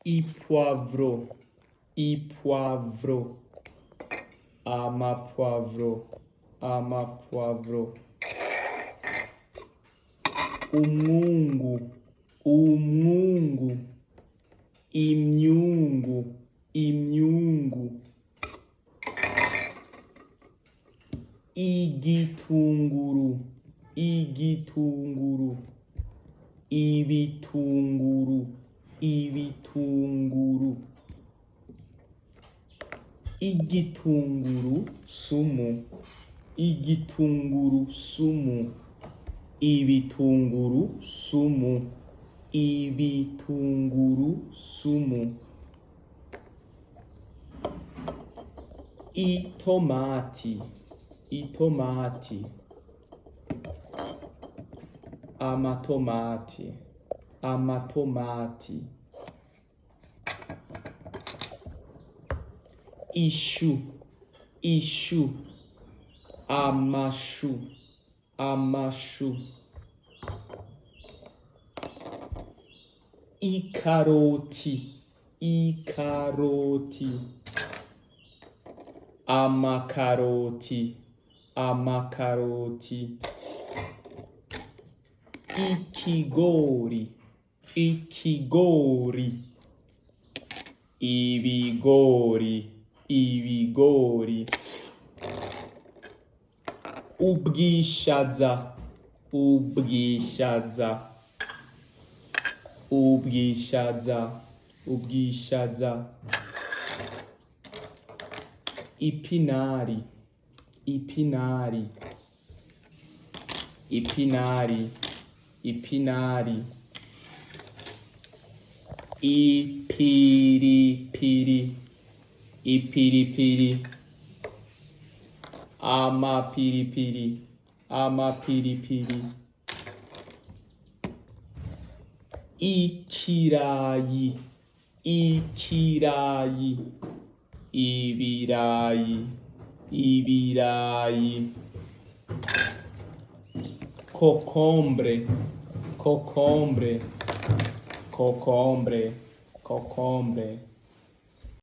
Ipoivro, ipoivro, amapoivro, amapoivro. Umwungu, umwungu, imyungu, imyungu. Igitunguru, igitunguru, ibitunguru, ibitunguru. Igitunguru sumu, igitunguru sumu, ibitunguru sumu, ibitunguru sumu. Itomati, itomati, amatomati, amatomati. Ishu, ishu, amashu, amashu. Ikaroti, ikaroti, amakaroti, amakaroti. Ikigori, ikigori, ibigori, ibigori. Ubwishaza, ubwishaza, ubwishaza, ubwishaza. Ipinari, ipinari, ipinari, ipinari. Ipiripiri, ipiripiri, amapiripiri, amapiripiri. Ikirayi, ikirayi, ibirayi, ibirayi. Kokombre, kokombre, kokombre, kokombre.